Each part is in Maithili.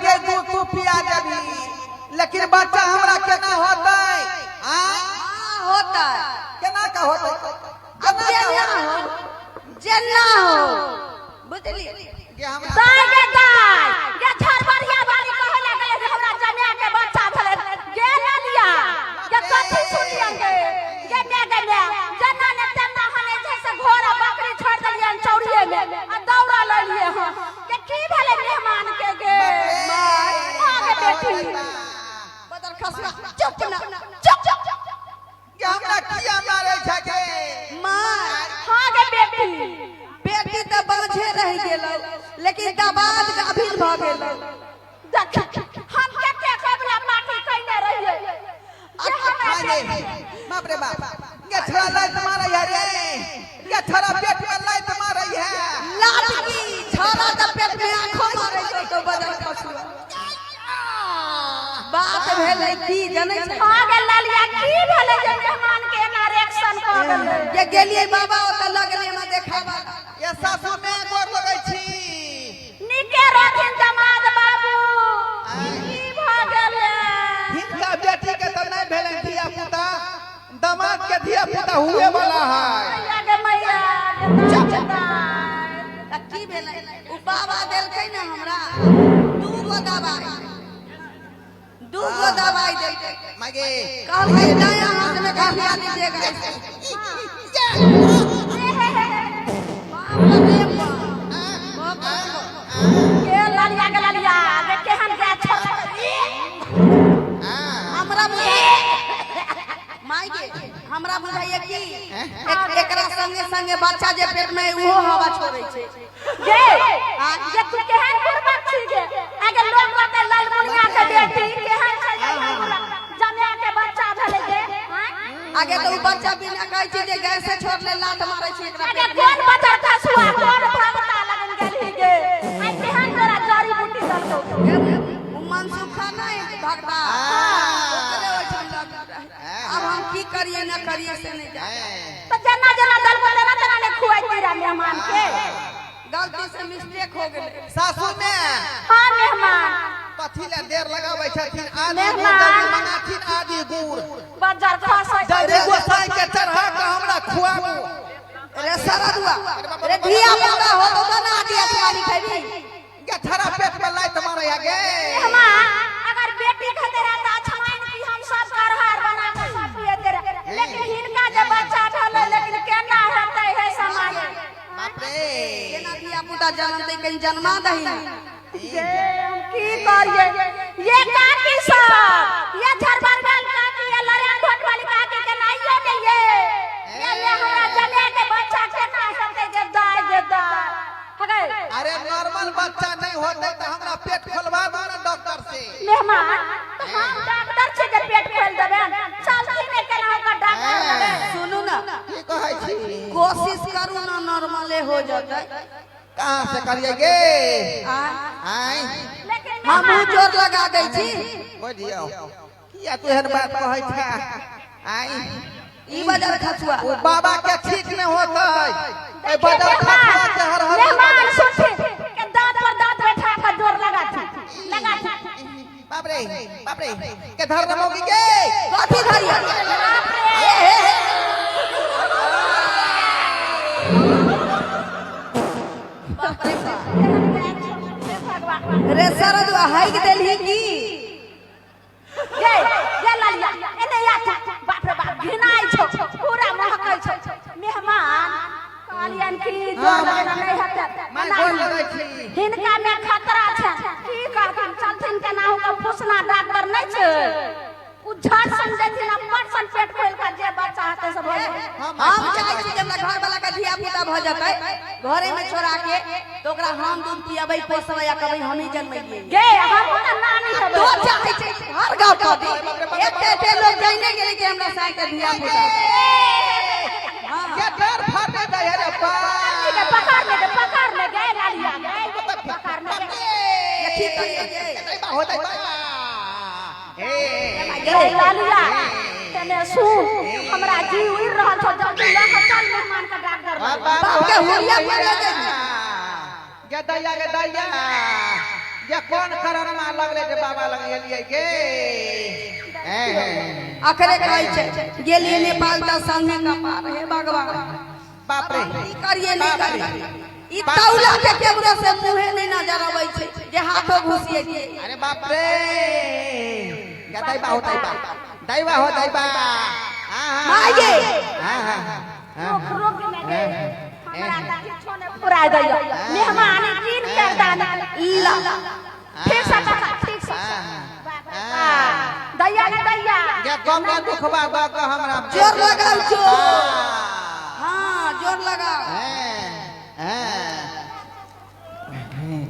गे दूध तू पिया देबी लेकिन बच्चा हमरा केना होतै आ हाँ, होतै। केना का होतै? अब केना का जेना होतै? हो, जेना हो, बुझलियै? गे हमरा दाय गे दाय, गे झरबरिया वाली कहै लागलै जे हमरा जमाय के बच्चा भेलै। गे ललिया, गे कथी सुनलियन गे? गे माय गे माय, जेना ने तेना हने जे से घोड़ा बकरी छोड़ि देलियन चौरिये में आ दौड़ल एलियै हँ। गे की भेलै मेहमान के गे? हाँ गे बेटी। बदर खसुआ, चुप ना, चुप। गे हमरा किया मारै छै गे? माय, हाँ गे बेटी। बेटी तऽ बाँझे रहि गेलौ, लेकिन दबाद गाभिन भऽ गेलौ। देख, हम कते कबला माटी कयने रहियै जे हमरा माय गे, बाप रे बाप, गे छोरा लात मारै है रे, गे छोरा पेट में लात मारै है। लात की छौड़ा तऽ पेट में आँखो मारै छौ तो बदर खसुआ। बात भेलै की जनै छै? हाँ गे ललिया, की भेलै जे मेहमान के एना रिएक्शन कऽ गेलै? जे गेलियै बाबा ओतऽ लगलै हमरा देखाबा। ये सासु में गोर लगै छी। नीके रहथिन दमाद बाबू, ई की भऽ गेलै? हिनका बेटी के तऽ नहि भेलनि धिया पुता, दामाद के धिया पुता हुए वाला है। मैया गे मैया गे दाय दाय। तऽ की भेलै, ओ बाबा देलकै ने हमरा 2 गो दबाइ, 2 गो दबाइ देलकै। मागे। कहलकै दायाँ हाथ में खिया दीजिएगा इसे। बाप रे बाप, बाप रे बाप। गे ललिया गे ललिया गे, केहन गे छोड़। हमरा बुझाइ माय गे, हमरा बुझाइए कि एकरा संगे संगे बच्चा जे पेट में है, उहो हवा छोड़ै छै। गे गे, तू केहन बुड़बक छी गे? आगे लोग कहतै ललमुनिया के बेटी केहन छै जे जमाय के बच्चा भेलै गे, आँय? आगे तऽ उ बच्चा बिना कहै छै जे गैसे छोड़ले लात मारै छै एकरा आगे पेट में। कोन बचर खसुआ, कोन भगता लगन गेलही गे? आइ केहन तोरा जड़ी बूटी देलकौ? उ मनसुखा नहि भगता, ओकरे ओहिठाम लग रहै। अब हम की करिए न करिए से नहीं जाने। तऽ जेना जेना देलकौ तेना तेना ने खुआइती रह मेहमान के। गलती से मिस्टेक हो गेलै। सासु में। हाँ मेहमान। कथी ले देर लगाबै छथिन? आदि गुड़ मेहमान। जल्दी मंगाथिन आदि गुड़। बजर खसै। जल्दी गोसाई के चढ़ा के हमरा खुआबू। रे सरदुआ रे, धिया पुता होतो तऽ ना आदि आसमानी खैबी। गे छड़ा पेट में लात मारै है गे। मेहमान, अगर बेटी खातिर रहे तऽ अछमाइन की हम सब करहार बना के सब पियते रहे, लेकिन हिनका जे बच्चा भेलै, लेकिन केना हेतै हे समाज? बाप रे। केना धिया पुता जन्मतै? कहीं जन्मा दही ने। गे हम की करिए? ये काकी सब, ये झरबर वाली काकी, ये लड़िया भट्ट वाली काकी के नाइयो ने ये हमरा जमे के बच्चा केना हेतै गे दाय, गे दाय हगै? अरे नॉर्मल बच्चा नहीं होते तो हमरा पेट खोलवा दो ना डॉक्टर से। मेहमान, तऽ हम डॉक्टर छी जे पेट खोलि देबै? चलती ने केना ओकर डॉक्टर लगै। सुनू ने। की कहै छी? कोशिश करू ना, नॉर्मले हो जतै। कहाँ से करिए गे? आय? आय? लेकिन हमहूँ मेहमान जोर लगा दै छी। बोलियो, किया तू एहन बात कहै छै? आय? ई बजर खसुआ। ओ बाबा के ठीक नहीं होतै, ए बदर खसुआ के हर हर। मेहमान, सुनथिन के दांत पर दांत बैठा के जोर लगाथी लगाथी। बाप रे बाप रे, के धर मौगी के। कथी धरिया? बाप रे। बाप रे बाप। हे भगवान। रे सरदुआ, हाइक देलही की? गे गे ललिया, एने आ तू। बाप रे बाप, घिनाइ छौ, पूरा महकै छौ। मेहमान, कहलियन कि जोर लगेना नहि हेतै। मैं गोर लगै छी। हिनका में खतरा छै। की करथिन? चलथिन केनाहु के, फुसना डॉक्टर नहि छै, उ झट सन जेथिन आ पट सन पेट खोलि के जे बच्चा हेतै से भऽ जेतै। हम चाहै छी जे हमरा घर वाला के धिया पुता भऽ जेतै घरे में छोड़ा के, तऽ ओकरा हम दूध पियबै, पोसबै आ कहबै हमही जन्मेलियै। गे हमहूँ तऽ नानी हेबै। तो चाहै छै हर गाँव कऽ दी। एते एते लोग जाने गेलै कि हमरा साँइ के धिया पुता। हाँ। के डर फाटे जाइ है रे बा। पकड़ ले गे, पकड़ ले गे लालिया, गे पकड़ ले गे। ये की करियै गे? होतै बा ए। गे लालिया, तने सुन, हमरा जी उड़ रहल छौ, जल्दी लऽ के चल मेहमान के डॉक्टर लग। बाप के हुरिया पर ले जाइए। गे दैया, गे दैया, ये कोन करणमा लगले जे बाबा लग गेलियै गे अखरे कहै छै गेलियै नेपाल तऽ संगे कपार हे भगवान। बाप रे। की करिए नहीं करिए, ई तौला के केकरो से मुहे नहीं नजर अबै छै जे हाथो घुसिए दिए। अरे बाप रे, या दैबा हो दैबा, दैबा हो दैबा। माय गे। रुक रुक ने गे, हमरा तऽ किछो नहि पुराय दैया मेहमान तीन कर दाना। ला ठीक से पकड़, ठीक से दैया ने दैया। या कम ना दुखबा द के हमरा। जोर लगाउ जोर, हाँ जोर लगाओ,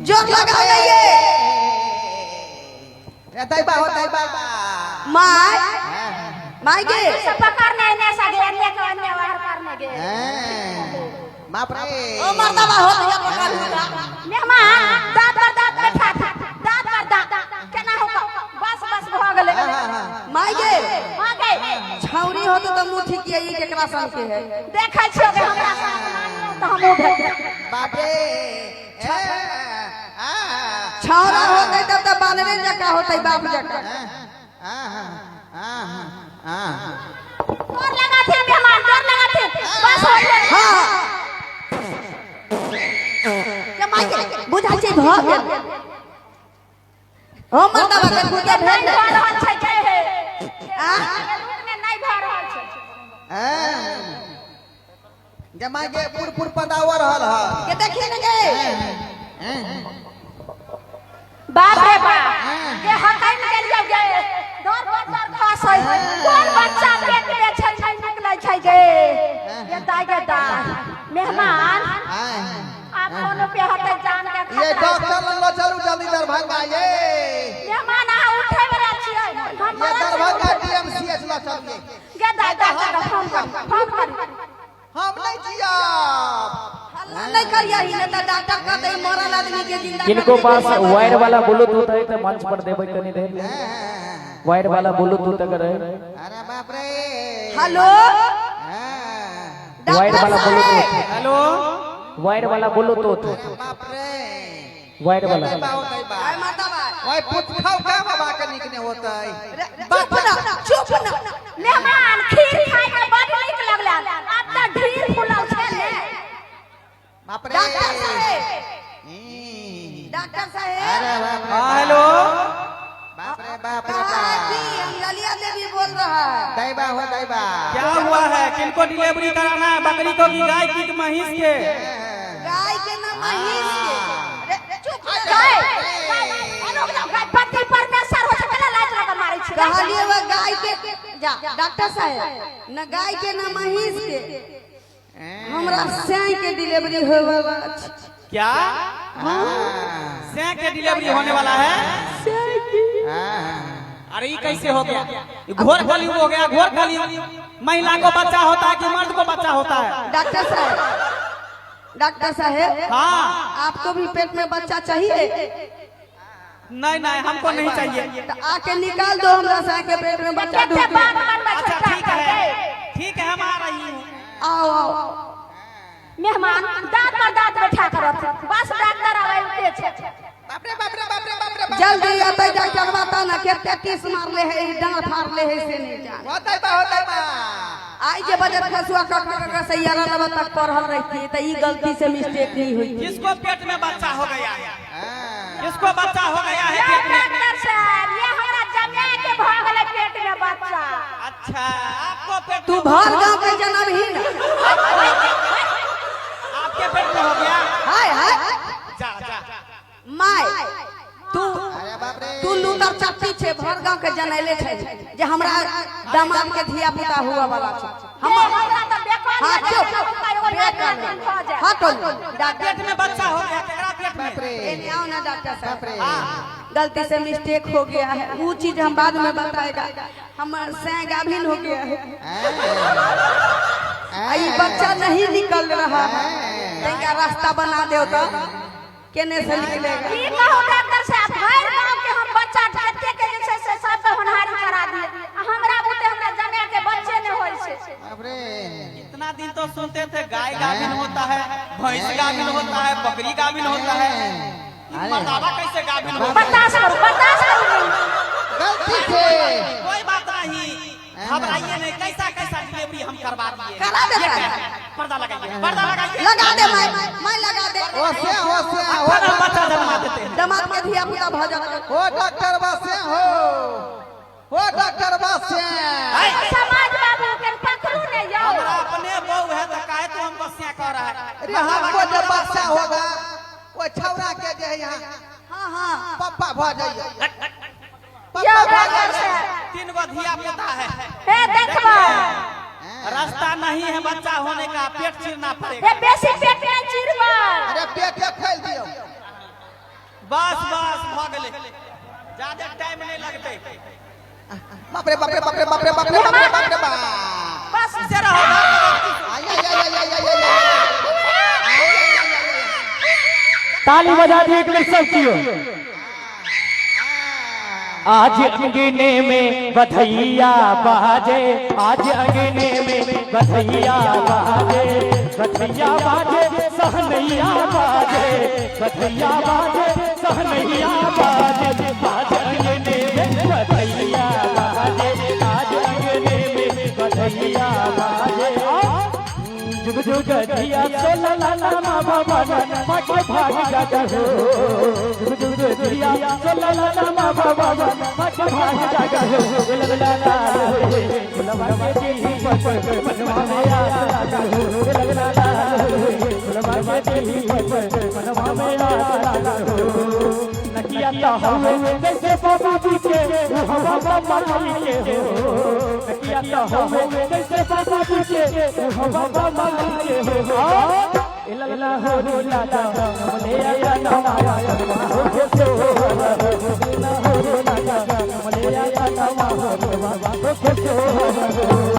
जोर लगाओ दैये। दैबा हो दैबा। My my गे। से पकड़ने ने सगे अन्य के अन्य वार करने गे। बाप रे। ओ मर्दबा हो दैया पकड़ लूगा। मेहमान दांत पर दांत बैठा था, दांत पर दांत केना हो, बस बस भ गेलै। माय गे। हां गे। छौरी होतो तऽ मुँह ठीक ये, ई केकरा संग के है? देखै छियो गे, हमरा साथ मानियो तऽ हमहूँ भेट। बाप रे। छौरा होतै तब तऽ बानरे जकाँ होतै, बाप जकाँ। जोर लगा थे मेहमान, जोर लगा थे, बस हो गेलै। हाँ के माय गे, बुझाइ छै भऽ गेल। ओ मर्दबा के खुदे नहि भेल। भऽ रहल छै गे हे। आ? मे नहि भऽ रहल छै। जमाई के पुर पुर पदावर रहल ह। के देखिए ने गे। बाप रे बाप, जे हकैम गेलियो गे, दर बदर खसै, कोन बच्चा पेट में छै नहि निकलै छै गे। ये दाइ गे दाइ, मेहमान आब कोनो पे हतै जान के ये खतरा। डॉक्टर लग चलू जल्दी दरभंगा ये। मेहमान अहाँ उठै वाला छियै, हम ये मरल छियै। दरभंगा डीएमसीएच ल चलिए। गे दाइ डॉक्टर के फोन कर, फोन कर। हम नहीं जियब। हल्ला नहीं करियही, नहीं तऽ डॉक्टर कहतै मरल आदमी के जिंदा किनको कर पास देबै। वायर वाला ब्लूटूथ है तो मंच पर देबै कनी देर। वायर वाला ब्लूटूथ अगर है। अरे बाप रे। हेलो। वायर डॉक्टर वाला साहेब। ब्लूटूथ। हेलो। वायर वाला ब्लूटूथ। बाप रे। वायर वाला। दैबा हो दैबा। आय मर्दबा। ओए पुत खाओ का बाबा के निकने होतै। चुप ना, चुप ना। मेहमान खीर खाय के बड नीक लगलै, आब तऽ ढीर फुलल छै ने। बाप रे। डॉक्टर साहेब, डॉक्टर साहेब। अरे बाप रे। हाँ हेलो। बाप रे बाप रे। कहा है बाप कि हम ललिया देवी बोल रहा है। दैबा हो दैबा। क्या हुआ है? किनको डिलीवरी कराना है, बकरी को कि गाय की कि महींस के? गाय के ना महींस के। अरे चुप ना। गाय गाय, रुक जाओ, गाय पति परमेश्वर हो छै केला लाज लगा मारै छै। कहलिए वह गाय के जा डॉक्टर साहेब, न गाय के न महींस के, हमरा साई के डिलीवरी होए वाला अछि। क्या सै के डिलीवरी होने वाला है? अरे ये कैसे हो गया? ये घोर कलयुग हो गया, घोर कलयुग। महिला को बच्चा होता है कि मर्द को बच्चा होता है? डॉक्टर साहब, डॉक्टर साहेब। हाँ। आपको भी पेट में बच्चा चाहिए? नहीं नहीं, हमको नहीं चाहिए। तो आके निकाल दो हमरा साई के पेट में बच्चा। कते ढूंढ के। बात बनबै छै। अच्छा ठीक डॉक्टर है, के। ठीक है, हम आ रही हूँ। आओ आओ। मेहमान दांत पर दांत बैठा करत, बस डॉक्टर आबै उठे छै। बाप रे बाप रे बाप रे बाप रे बाप। जल्दी अतै डॉक्टर, बता ना केते टीस मारले है, ई डांट फाड़ले है से नहीं जान। हो दैबा हो दैबा। आई जे बजट खसुआ क क क सैयारा लबा तक पढ़ल रहती त ई गलती से मिस्टेक नहीं हुई। किसको पेट में बच्चा हो गया है? किसको बच्चा हो गया है ये पेट में? डॉक्टर साहब, ये हमरा जमे के भ गेलै पेट में बच्चा। अच्छा, आपको पेट तू भर गांव के जन्म ही ना। आपके पेट में हो गया? हाय हाय। जा जा। My तू अरे बाप रे। तू लूदर चट्टी छे, भर गांव के जनैले छे जे हमरा दामाद के धिया पुता हुआ वाला छे। हम हमरा तऽ बेकार हाँ चुप। एगो नातिन भऽ जाय। हटो डॉक्टर। पेट में बच्चा हो गया केकरा पेट बाप में? रे। एने आओ ना डॉक्टर बाप साहब। रे। गलती से मिस्टेक हो गया है, वो चीज हम बाद में बताएगा। हम सै गाभिन हो गया है, आ ई बच्चा नहीं निकल रहा है, तनिका रास्ता बना दो तो केने से निकलेगा। की कहू डॉक्टर साहब, भरि गांव के हम बच्चा कते के जे छै से सबके होनहारी करा दिए, आ हमरा बुते हमरा जमे के बच्चे नहि होइ छै। बाप रे। इतना दिन तो सुनते थे गाय गाभिन होता है, भैंस गाभिन होता है, बकरी गाभिन होता है, मर्दावा कैसे गाभिन हो गया? बर्दाश्त करो, बर्दाश्त करो। गलती से कोई बात नहीं, घबराइए नहीं। कैसा कैसा डिलीवरी हम करवा दिए। करा देता ये है। क्या है? पर्दा लगाइए, पर्दा लगाइए। लगा दे माई, माई लगा दे। ओ से हो से हो। खाना बच्चा जन्मा देते हैं। दमाद के धिया पुता भ जात। ओ डॉक्टर बसे हो, ओ डॉक्टर बसे। समाज बाबू के पकड़ू ने यौ। हमरा अपने बहू है तो काहे तू हमको सिया कह रहा है? अरे हमको जब बच्चा होगा वो छौरा के जे है यहाँ हाँ हाँ पप्पा भ जाइए, यौ पप्पा भ डॉक्टर जाइए। साहब, 3 गो धिया पुता है। हे देखबा, रास्ता नहीं है बच्चा होने का, पेट चीरना पड़ेगा। हे बेसी पेट में चिरबा। अरे पेट के खोल दियो। बस बस भ गेलै, ज्यादा टाइम नहीं लगते। बाप रे बाप रे बाप रे बाप रे बाप रे बाप रे बाप रे बाप। बस से रहो। आई आई आई आई आई आई आई। ताली बजा दिए एक बार सब कियो। आज अंगने में बधैया बाजे, आज अंगने में बधैया बाजे, बधैया बाजे सहनैया बाजे, बधैया बाजे सहनैया बाजे, आज अंगने में बधैया बाजे, आज अंगने में बधैया बाजे। जुग जुग दिया सोला ला ला मा मा मा मा के भाग जाता हो। जुग जुग दिया सोला ला ला मा मा मा मा के भाग जाता हो। ला ला ला हो गुलवा के जी पर मनवा में आता हो। ला ला ला हो गुलवा के जी पर मनवा में आता हो। नकिया तो हवे जैसे बाबू जी के हवा बाबा जी के हो। नकिया तो हवे जैसे बाबू जी के हवा बाबा जी के हो। ला ला हो ला ला मले आया ना आया हो हो ला हो ला ला मले आया ना हो हो।